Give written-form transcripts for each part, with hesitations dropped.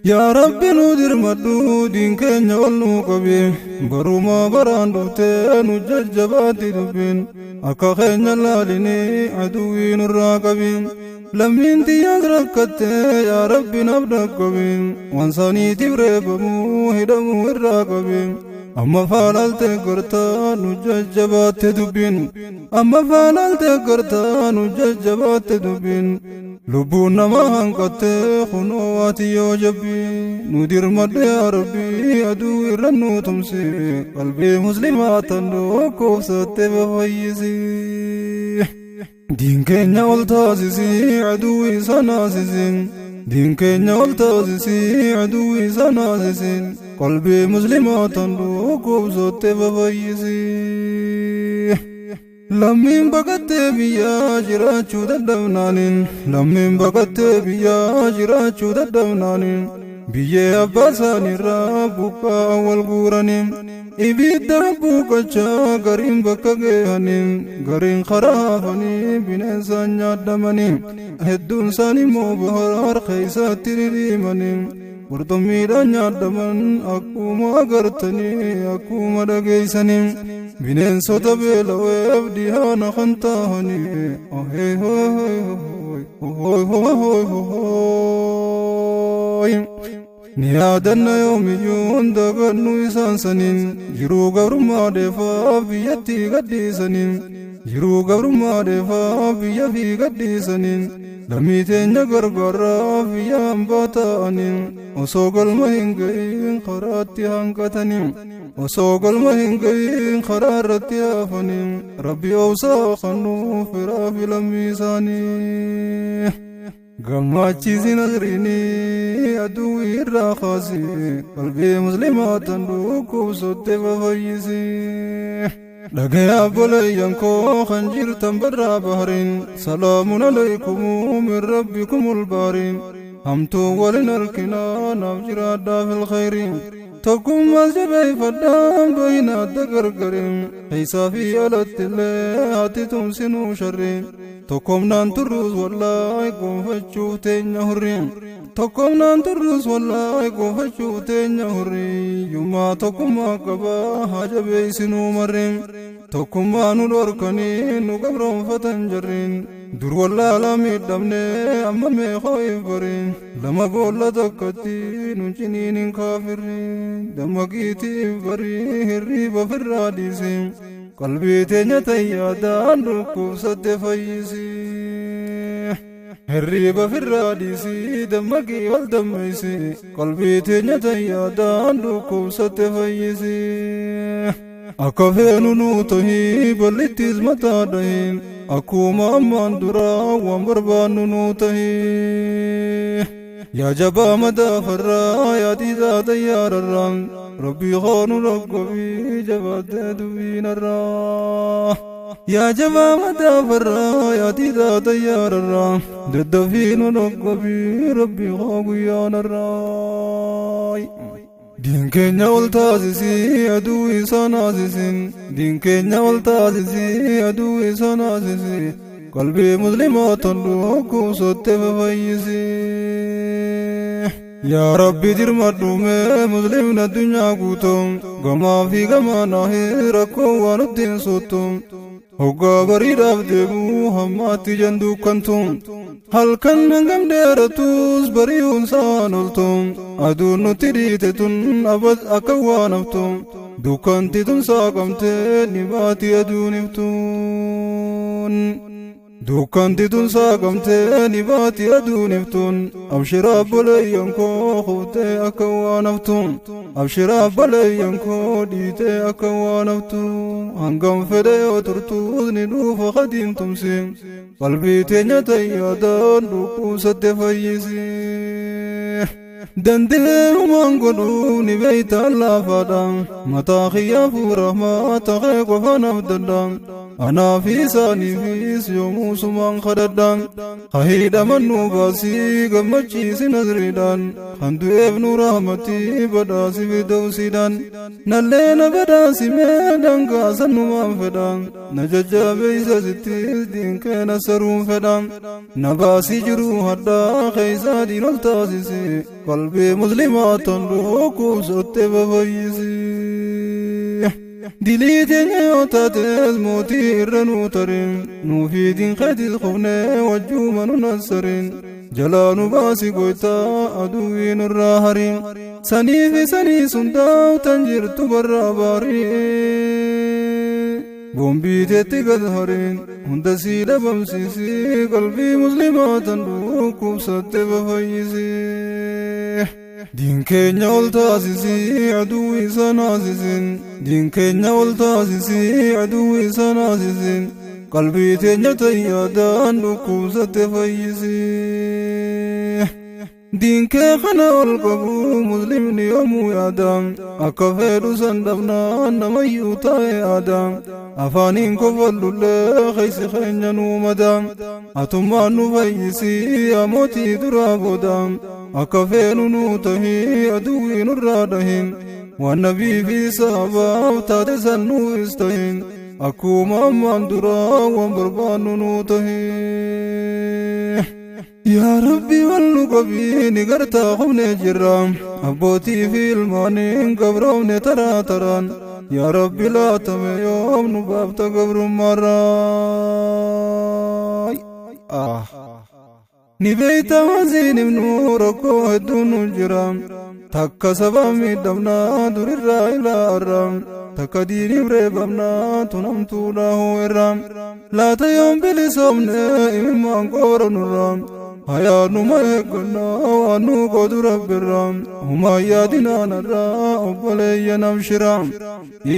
Yaa Rabbi nu dirmadhu, diin keenya ol nu qabi. Barumaa baraan dhuftee nu jajjabaatti dubbiin, akka keenya laalinii aduwwii nurraa qabi. Lammiin xiyyaas rakkattee, yaa Rabbi naaf dhaqqabi. Waan saaniitiif reebamuu hidhamuu irraa qabi. Amma faalaalte gartaa nu jajjabaatte dubbiin, amma faalaalte gartaa nu jajjabaatte dubbiin. Lubbuun nama hanqattee kunoo waati yoo jabbi. Nu dirmadhu yaa Rabbi, aduu irra nu tumsi. Qalbii muslimaa tan dhukkubsatte fayyisi. Diin keenya ol taasisi, aduu isa naasisi. Diin keenya ol taasisi, aduu isa naasisi. Qalbii muslimaa tan dhukkubsatte fayyisi. Lammiin baqattee biyyaa jiraachuu dadhabnaaniin, lammiin baqattee biyyaa jiraachuu dadhabnaaniin, biyyee abbaa isaaniirraa buqqaa wal guuraniin, ibidda buuqachaa gariin bakka geehaniin, gariin karaa hafanii bineensaan nyaadhamanii, hedduun isaanii immoo bahaar keessaatti dhidhiimanii qurxummiidhaan nyaadhaman, akkuma agartanii akkuma dhageessanii bineensota beela'eef dhihaana kan ta'anii. Ni yaadanna yoomiyyuu dagannu isaan saniin, jiruu gabrummaa dheefaaf biyyatti gadhiisaniin, jiruu gabrummaa dheefaaf biyya fi gadhiisaniin, lammii teenya gargaaraaf biyya hambaa ta'aniin, osoo galma hin ga'iin karaatti hanqataniin, osoo galma hin ga'iin karaa irratti hafaniin. Rabbi obsaa kannuu firaa fi lammii isaanii. Gammachiisin asriinii aduu irraa kaasi. Qalbii muslimaa tan dhukkubsatte fayyisi. Dhagayaa obboleeyyan koo kan jirtan barraa bahariin, salaamun alaykum min rabbikumul baariin. Hamtuu walin arkinaa, naaf jiraadhaa fil khayriin. Tokkummaas jabeeffadhaan bayna adda gargariin, keessaa fi alatti illee ati tumsinuu sharriin. Tokkomnaan turruus wallaay gonfachuuf teenya hurriin, tokkomnaan turruus wallaay gonfachuuf teenya hurriin. Yummaa tokkummaa qabaa haa jabeessinuu marriin. Tokkummaa nu dhorkanii nu gabroonfatan jarriin. Dur wallaalaa miidhamne, amma meeqoo bariin. Lama boolla takkatti nu ciniin hin kaafirriin. Dammaqiitiif barii hirriiba firraa dhiisi. Qalbii teenya tayyaadaan dhukkubsatte fayyisi. Hirriiba firraa dhiisi, dammaqii wal dammeessi. Qalbii teenya tayyaadaan dhukkubsatte fayyisi. Akka feenu nuu tahii ballittis mataa dhahin, akkuma ammaan duraa waan barbaannu nuu tahii. Yaa jabaa madaafarraa, yaa diidaa xayyaararraa, Rabbii koonu rakkobii jabaattee dubbiinarraa. Yaa jabaa madaafarraa, yaa diidaa xayyaararraa, daddafiinu rakkobii Rabbii koo guyyaanarraa. Diin keenya ol taasisi, aduu isa naasisin. Diin keenya ol taasisi, aduu isa naasisi. Qalbii muslimaa tan dhukkubsatte fayyisi. Yaa Rabbi dirmadhu mee muslimni addunyaa guutuu, gamaa fi gamaa naahee rakkoo waan nutti hin sottu. Hoggaa bariidhaaf deemuu hammaatti janduukkantu, halkan hangam dheeratus bari'uun saan oltu. Aduun nutti dhiite tun abad akka waan haftu, dukkanti tun saaqamtee ni baati aduun iftuun. Dukkanti tun saaqamtee ni baati aduun iftuun. Abshira obboleeyyan koo kuftee akka waan haftu, abshira obboleeyyan koo dhiitee akka waan haftu. Hangam fedhe yoo turtuus ni dhuufa qadiimtumsi. Qalbii teenya tayyaadaan dhukkubsatte fayyisi. Dandeemumaan godhuu ni beeyta laafaadha. Mataa kiyyaa fuurahmaa ta'ee qofa naaf danda'a. Anaa fi isaaniifis yoomuu sumaan kadhadhaan hahiidhaman nu baasii gammachiisi nasriidhaan kan du'eef nu rahmatii badhaasi firdawsiidhaan nallee na badhaasimee dangaasan numaan fedhaan na jajjabeeysa sittiis diinkee na saruun fedhaan na baasii jiruu hadhaa keeysaa diin ol taasisi qalbii muslimaa tan dhukkubsatte bafayyisi. Dilii teenya yoo taates mootii irra nuu tarin nuufi diinqeetis qofnee wajjuma nu nassarin jalaa nu baasi goytaa aduwwii nurraa harin saniifi sanii sundaa'u tan jirtu barraa baarii boombiiteetti gad harin hunda sii dhabamsiisii qalbii muslimaa tan dhukkubsatte bafayyisii. Diin keenya ol taasisii aduwwi isa naasisin diin keenya ol taasisii aduwwi isa naasisin qalbii teenya tayyaadaan dhukkubsatte fayyisii. Diin kee kana ol qabu muslimni yoomuu yaadam akka fedhu san dhabnaan namayyuu taa'e aadaam afaaniin kofallullee keeysi keenya nuu madaam atummaan nu fayyisii yaa mootii duraa boodaam akka feenu nuu tahii aduwwii nurraa dhahin waan nabii fi sahabaaf taate san nuufis tahin akkuma ammaan duraa waan barbaannu nuu tahii. Yaa Rabbi wal nu qabii ni gartaa qubnee jirra abbootii fi ilmaaniin gabroomne taraa taraan yaa Rabbi laatame yoom nu baafta gabrummaarraa. Ni beeyta wanziin ibnu rakkoo hedduun nu jira takka saba miidhamnaa durirraa ilaa arra takka diiniif reebamnaa tunamtuudha irra laata yoom bilisoomne imimmaan qoora nurra hayaa numa eeggannaa waan nu qoodu rabbirra humaa yaadinaanarra obboleeyya namshira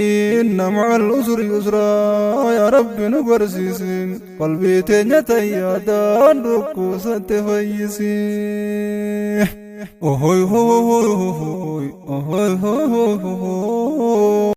inna macal usri yusraa yaa rabbi nu barsiisin qalbii teenya tayyaadaan dhukkubsatte fayyisi. Ohoy hoy hoy hoy ohoy hoy hoy hoy.